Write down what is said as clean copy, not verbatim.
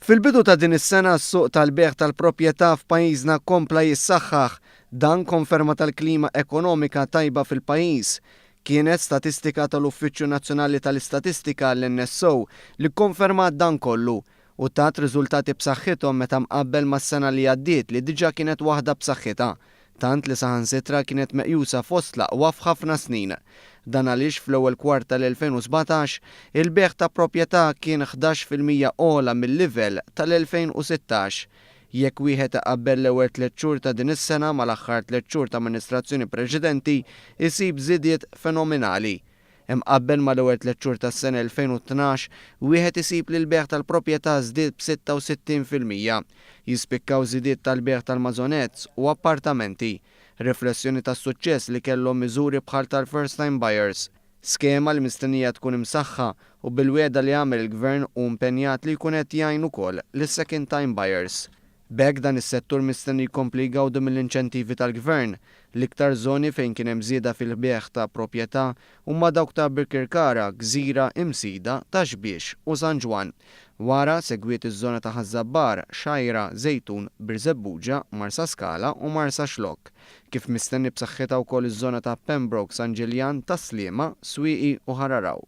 Fil-bidu ta' din is-sena s-suq tal-bejgħ tal-proprjetà f'pajjiżna kompla jissaħħaħ. Dan konferma tal-klima ekonomika tajba fil-pajjiż. Kienet statistika tal-Uffiċċju Nazzjonali tal-Istatistika, l-NSO, li kkonfermat dan kollu u tat riżultati b'saħħithom meta mqabbel mas-sena li għaddiet li diġà kienet waħda b'saħħitha. Tant li saħansitra kienet meqjusa fost l-aqwa f'ħafna snin. Dan għaliex fl-ewwel kwart tal-2017, il-bejgħ ta' proprjetà kien 11% ogħla mil-livell tal-2016. Jekk wieħed iqabbel l-ewwel tlett xhur ta' din is-sena mal-aħħar tlett xhur ta' amministrazzjoni preċedenti, isib żidiet fenomenali. Imqabbel mal-ewwel tlett xhur tas-sena 2012, wieħed isib li l-bejgħ tal-proprjetà żdied b'66%. Jispikkaw żidiet tal-bejgħ tal-maisonnettes u appartamenti. Riflessjoni tas-suċċess li kellhom miżuri bħal tal-first time buyers. Skema li mistennija tkun imsaħħa u bil-wegħda li għamel il-Gvern hu impenjat li jkun qed jgħin ukoll lis-second time buyers. B'hekk dan is-settur mistenni jkompli jgawdi mill-inċentivi tal-Gvern. L-iktar żoni fejn kien hemm żieda fil-bejgħ ta' proprjetà huma dawk ta' Birkirkara, Gżira, Imsida, Ta' Xbiex u San Ġwann. Wara, segwiet iż-żona ta' Ħaż-Żabbar, Xgħajra, Żejtun, Birżebbuġa, Marsaskala u Marsaxlokk. Kif mistenni b'saħħitha wkoll iż-żona ta' Pembroke, San Ġiljan, Tas-Sliema, Swieqi u Ħar Għaraw.